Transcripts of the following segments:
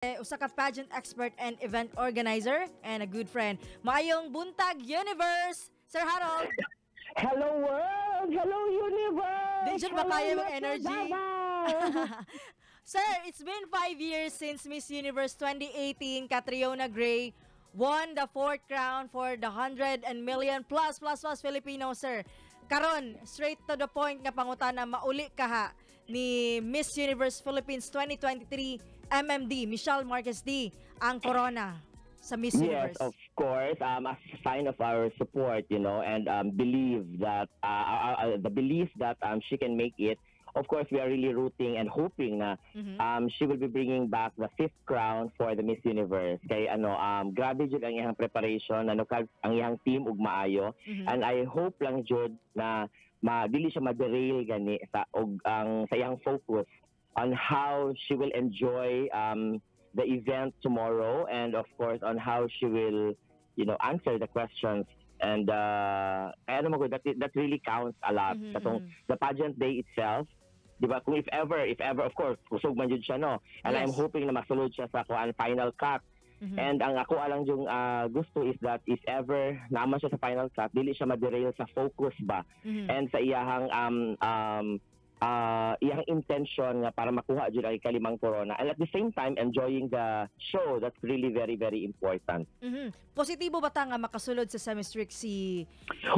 Usa ka pageant expert and event organizer and a good friend. Maayong buntag, Universe! Sir Harold! Hello, world! Hello, universe! Di dyan ba Hello, kaya mong Metro energy? Davao! Sir, it's been 5 years since Miss Universe 2018, Catriona Gray won the fourth crown for the 100 and million plus plus plus Filipino, sir. Karon, straight to the point nga pangutana, mauli kaha ni Miss Universe Philippines 2023 MMD, Michelle Marquez Dy, ang corona sa Miss Yes, Universe? Of course. As a sign of our support and believe that the belief that she can make it. Of course, we are really rooting and hoping na she will be bringing back the fifth crown for the Miss Universe. Kay ano, grabe jud ang iyang preparation, ano kag ang iyang team ug maayo. And I hope lang jud na ma dili siya ma-derail gani sa og ang sa iyang focus on how she will enjoy the event tomorrow and, of course, on how she will answer the questions and kaya ano mo that really counts a lot katong the pageant day itself, di ba? Kung if ever, of course, kusog man jud siya, no? And I'm hoping na masulod siya sa kuan, final cut. And ang ako lang yung gusto is that if ever naman siya sa final cut, dili siya ma-derail sa focus ba and sa iyahang intention nga para makuha jud ang ikalimang corona and at the same time enjoying the show. That's really very, very important. Positibo ba ta nga makasulod sa semi-streak si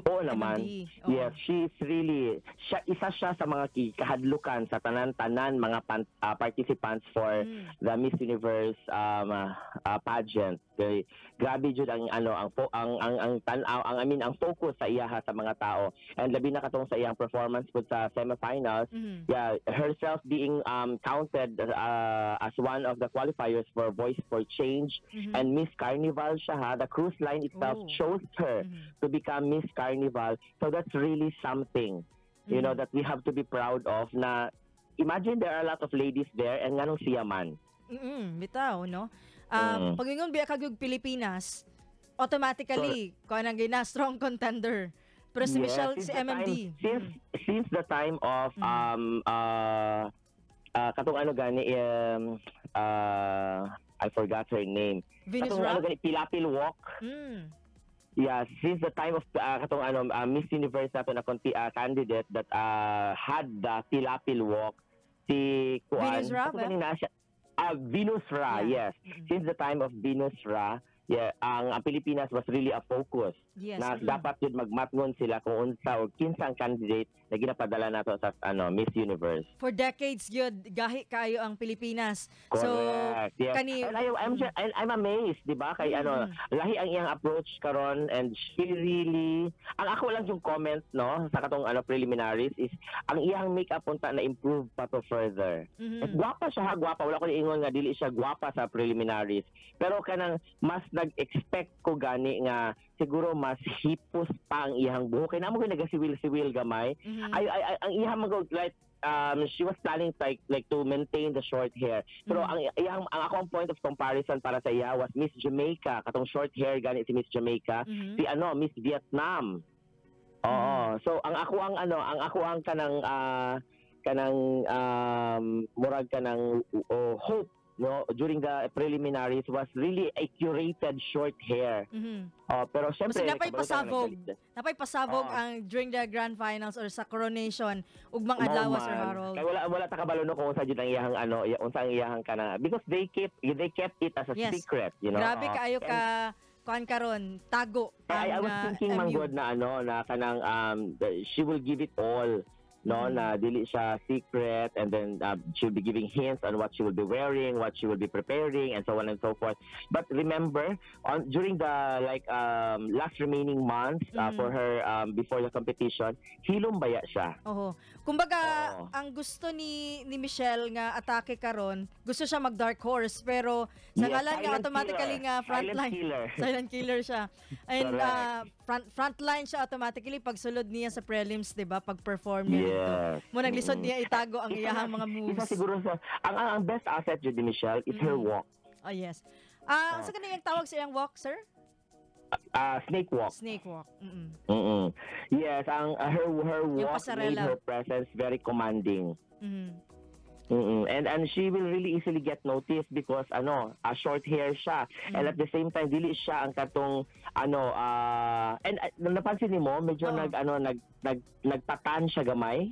Oo naman. MMD? Oo. Yes, she is really siya, isa siya sa mga kahadlukan sa tanan-tanan mga participants for the Miss Universe pageant. Kay grabe jud ang ano, ang fo- ang tan-aw, ang, I mean, ang focus sa iyaha sa mga tao and labi na katong sa iyang performance pud sa semifinals. Yeah, herself being counted as one of the qualifiers for Voice for Change and Miss Carnival siya ha. The cruise line itself chose her to become Miss Carnival. So that's really something that we have to be proud of na imagine there are a lot of ladies there and nganong siya man. Bitaw, no? Pag-ingon biya kag Pilipinas, automatically, kuan ang gina, strong contender. Pero si Yes, Michelle, since si the MMD. Since the time of katong ano gani, I forgot her name. Venus Katong Ra? ano gani, Pilapil Walk. Yeah, since the time of katong ano, Miss Universe nato na candidate that had the Pilapil Walk, si kuan Venus Ra katong ba? Ganing na siya, ah, Venus Ra, yes. Since the time of Venus Ra, yeah, ang Pilipinas was really a focus na dapat yun magmatngon sila kung unsa or kinsa ang candidate na ginapadala nato sa ano, Miss Universe. For decades yun, gahi kaayo ang Pilipinas. So, Correct. Yes. kani And I'm amazed, di ba? Kay ano, lahi ang iyang approach karon and she really, ang ako lang yung comment, no, sa katong ano, preliminaries is ang iyang makeup unta na improve pa to further. At gwapa siya ha, gwapa. Wala ko ingon nga dili siya gwapa sa preliminaries. Pero kanang mas nag-expect ko gani nga siguro mas hipos pa ang iyang buhok. Kay namo ko nagasiwil-siwil gamay. Ay, ang iyang mag like she was planning like to maintain the short hair. Pero ang iyang ang ako ang point of comparison para sa iya was Miss Jamaica, katong short hair gani si Miss Jamaica, si ano, Miss Vietnam. Oo. So ang ako ang ano, ang ako ang kanang murag kanang, oh, hope, no, during the preliminaries was really a curated short hair. Oh, pero syempre Basta napay kabalo ka na pasabog. Nagsalit. Napay pasabog Oo. Ang during the grand finals or sa coronation ugmang Mao adlaw, Sir man. Harold. Kay wala wala ta kabalo no kung unsa jud ang iyahang ano, unsa ang iyahang kana because they kept it as a secret. Grabe Oo. kaayo ka kuan karon, tago I ang was thinking man MU. Gud na ano na kanang she will give it all, no, na dili siya secret and then she'll be giving hints on what she will be wearing, what she will be preparing and so on and so forth. But remember, on during the like last remaining months for her before the competition, hilom baya siya. Oho. Kumbaga, Oo. Ang gusto ni Michelle nga atake karon, gusto siya mag dark horse pero sa Yes, ngalan nga silent automatically killer. nga frontline. Silent killer. Silent killer siya. And Correct. Frontline siya automatically pag sulod niya sa prelims, 'di ba? Pag perform niya dito. Yes. Mo naglisod niya itago ang Isa iyahang mga moves. Isa siguro sa ang best asset jud ni Michelle is her walk. Oh, yes. Ah, unsa kaniyang tawag sa iyang walk, sir? Snake walk. Snake walk. Yes, ang her Yung walk made pasarela. Her presence very commanding. And she will really easily get noticed because ano, short hair siya. And at the same time, dili siya ang katong ano and napansin nimo medyo Oo. Nag ano nag nag nagpa-tan siya gamay.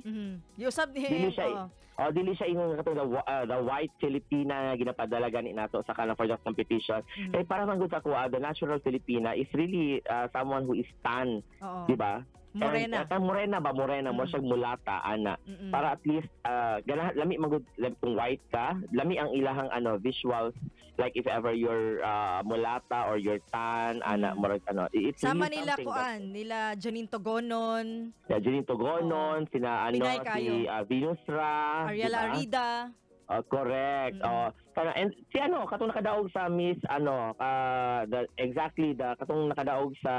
Giusab ni Dili siya oo. Oh, dili siya ingon katong the white Filipina nga ginapadala gani nato sa kanang for the competition. Eh, para man gud sa kuha, the natural Filipina is really someone who is tan, Oo. di ba? Morena. And, morena ba? Morena mo siya, mulata ana. Para at least ganahan lami man gud kung white ka, lami ang ilahang ano visuals, like if ever you're mulata or you're tan ana, murag ano, it's Sama really nila something kuan, nila Janine Togonon, that, yeah, Janine Togonon, sina ano, Pinay kayo. Si Venus Ra, Ariela diba? Arida. Correct. Oh, kana and si ano, katong nakadaog sa Miss ano, the exactly the katong nakadaog sa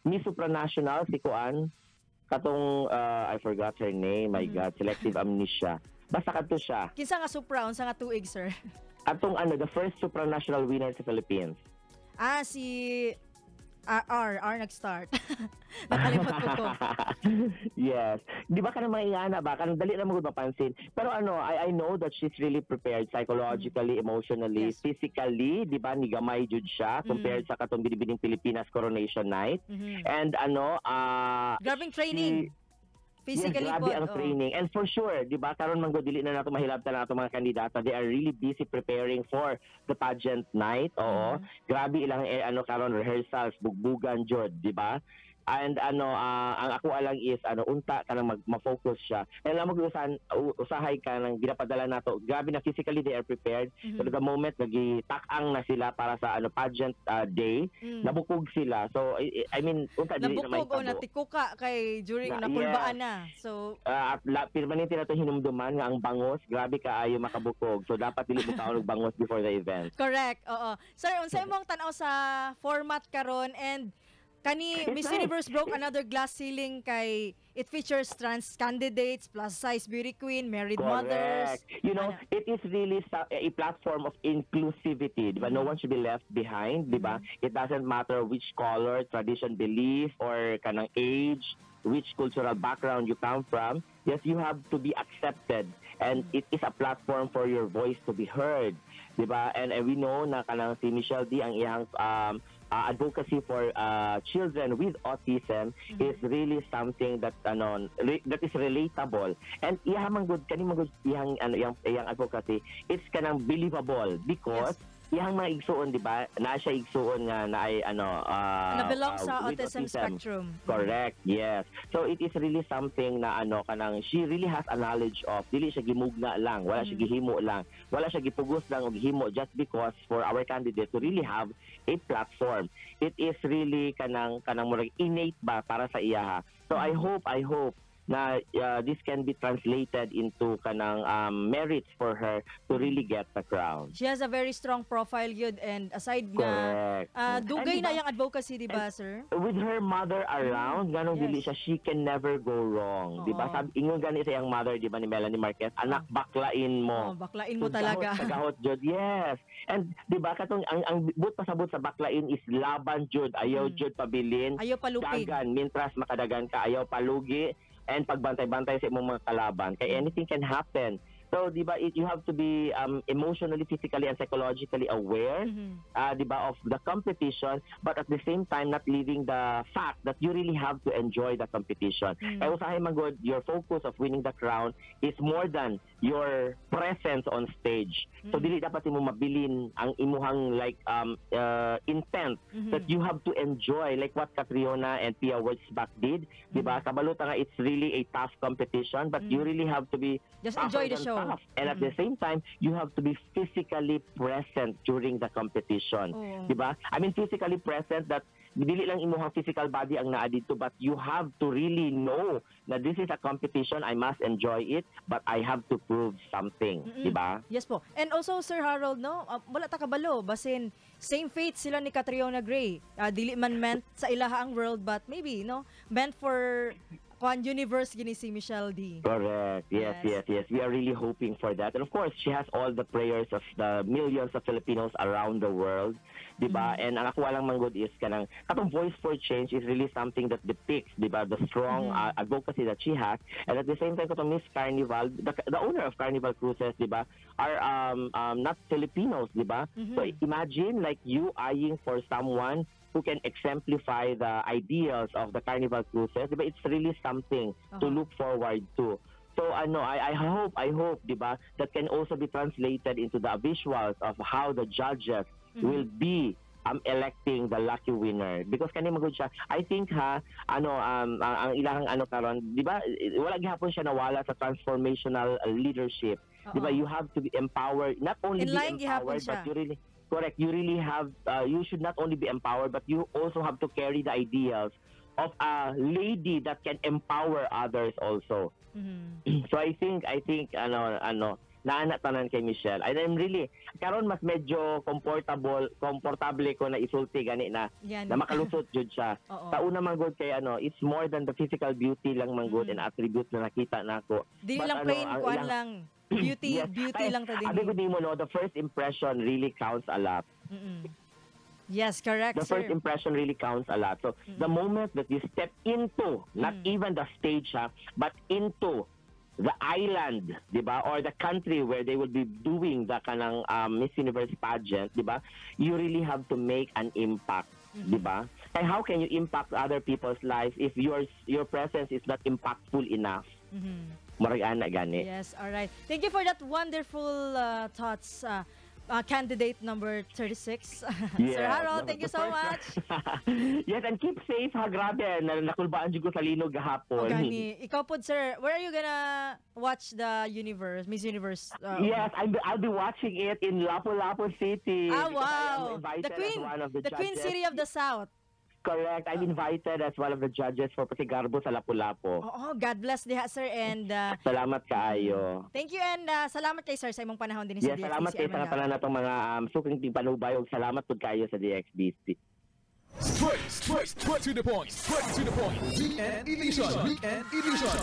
Miss Supranational, si kuan, katong I forgot her name, my God, selective amnesia. Basta kadto siya. Kinsa nga Supra, unsa nga tuig, sir? Atong ano, the first supranational winner sa Philippines. Ah, si R, R, R nag-start. Nakalimot ko. Yes. Di ba kanang mga ingana ba? Kanang dali na mo gud mapansin. Pero ano, I know that she's really prepared psychologically, emotionally, physically, di ba? Ni gamay jud siya compared sa katong Binibining Pilipinas coronation night. And ano, Grabing training. Physically yes, grabe po. Ang training. And for sure, di ba, karon man gud dili na nato mahilabtan na ato mga kandidata. They are really busy preparing for the pageant night. Oo. Grabe ilang eh, ano karon, rehearsals, bugbugan jud, di ba? And ano, ang ako lang is ano, unta kanang ma-focus siya. And alam mo usahay ka nang ginapadala nato. Grabe na physically they are prepared. Pero the moment nagitak-ang na sila para sa ano pageant day, nabukog sila. So I mean, unta dili na Nabukog o mahitabo. natikuka kay during Na, napulbaan yes. na. So, At permanente na ito hinumduman nga ang bangos, grabe kaayo makabukog. So dapat dili mo kaon og bangos before the event. Correct. Oo. Sir, unsa imong tan-aw sa format karon and kani It's Miss nice. Universe broke another glass ceiling kay it features trans candidates, plus size beauty queen, married mothers. Correct. Ano? It is really a platform of inclusivity, di ba? No one should be left behind, di ba? It doesn't matter which color, tradition, belief, or kanang age, which cultural background you come from. Yes, you have to be accepted. And it is a platform for your voice to be heard. Di ba? And we know na kanang si Michelle Dee, ang iyang advocacy for children with autism is really something that ano that is relatable, and iya man gud kani man gud iyang ano iyang advocacy, it's kanang believable because iyang mga igsuon, di ba, na siya igsuon nga na ay ano Na belong sa with autism spectrum. Correct, yes. So it is really something na ano kanang she really has a knowledge of. Dili siya gimugna lang, wala siya gihimo lang. Wala siya gipugos lang og gihimo just because for our candidate to really have a platform. It is really kanang murag innate ba para sa iyaha. So I hope na this can be translated into kanang merits for her to really get the crown. She has a very strong profile yun and aside nga Correct. Dugay And na diba, yung advocacy, di ba, sir? With her mother around, ganong dili siya, she can never go wrong. Di ba? Oo. Sabi, ingon gani sa iyang mother, di ba, ni Melanie Marquez, "Anak, baklain mo." Oh, baklain mo So, talaga. Gahot sa gahot jud. Yes. And di ba katong ang but pasabot sa baklain is laban jud, ayaw jud pabilin. Ayaw palupig. Dagan, mintras makadagan ka, ayaw palugi and pagbantay-bantay sa imong mga kalaban kay anything can happen. So, di ba, you have to be emotionally, physically, and psychologically aware, di ba, of the competition, but at the same time, not leaving the fact that you really have to enjoy the competition. Kaya usahay man gud, your focus of winning the crown is more than your presence on stage. So, dili dapat imo mabilin ang imuhang like intent that you have to enjoy, like what Catriona and Pia Wurtzbach did, di ba? Kabalo ta nga it's really a tough competition, but you really have to be Just tougher enjoy the than show. Tough. And at the same time, you have to be physically present during the competition. Oo. Di ba? I mean, physically present that dili lang imuhang physical body ang naa didto, but you have to really know na this is a competition, I must enjoy it, but I have to prove something, di ba? Yes po. And also, Sir Harold, no, wala ta kabalo basin same fate sila ni Catriona Gray. Dili man meant sa ilaha ang world, but maybe, no, meant for kuan universe gini si Michelle Dee. Correct. Yes, yes. We are really hoping for that. And of course, she has all the prayers of the millions of Filipinos around the world, 'di ba? And ang ako lang manggod is kanang katong Voice for Change is really something that depicts, 'di ba, the strong advocacy that she has. And at the same time, katong Miss Carnival, the owner of Carnival Cruises, 'di ba, are not Filipinos, 'di ba? So imagine like you eyeing for someone who can exemplify the ideals of the Carnival Cruises, 'di ba? It's really something to look forward to. So ano, I hope, 'di ba, that can also be translated into the visuals of how the judges will be electing the lucky winner because kani magud siya, I think ha, ano, ang ilang ano karon, 'di ba, wala gihapon siya nawala sa transformational leadership, 'di ba? You have to be empowered, not only In be line gihapon empowered, but siya. You really, correct, you really have you should not only be empowered but you also have to carry the ideals of a lady that can empower others also. So I think ano naana tanan kay Michelle. And I'm really karon mas medyo comfortable ko na isulti gani na Yan. Na makalusot jud siya. Sa una man gud kay ano, it's more than the physical beauty lang man gud and attributes na nakita nako. Dili But lang ano, plain ang kuan lang. Beauty, beauty Ay, lang ta din. Abi ko nimo, no, the first impression really counts a lot. Yes, correct, The sir. First impression really counts a lot. So the moment that you step into, not even the stage, ha, but into the island, 'di ba? Or the country where they will be doing the kanang Miss Universe pageant, 'di ba? You really have to make an impact, 'di ba? And how can you impact other people's lives if your presence is not impactful enough? Murag ana gani. Yes, all right. Thank you for that wonderful thoughts, candidate number 36, Sir Harold, thank you The so first much. Yes, and keep safe ha, grabe. Na, nakulbaan jud ko sa linog gahapon. O gani, ikaw po, sir, where are you gonna watch the Universe, Miss Universe? Yes, I'll be watching it in Lapu-Lapu City Ah, because I am wow. invited The Queen, as one of the the Queen judges. City of the South. Correct. I'm invited as one of the judges for Pasigarbo sa Lapu-Lapu. Oo, God bless diha, sir, and Salamat kaayo. Thank you and salamat kay sir sa imong panahon din sa Yes, salamat DXDC kay sa Armando. Tanan natong mga suking tigpanubay ug salamat pud kayo sa DXDC. Straight, straight, straight to the point. Straight to the point. Weekend Edition. Weekend Edition.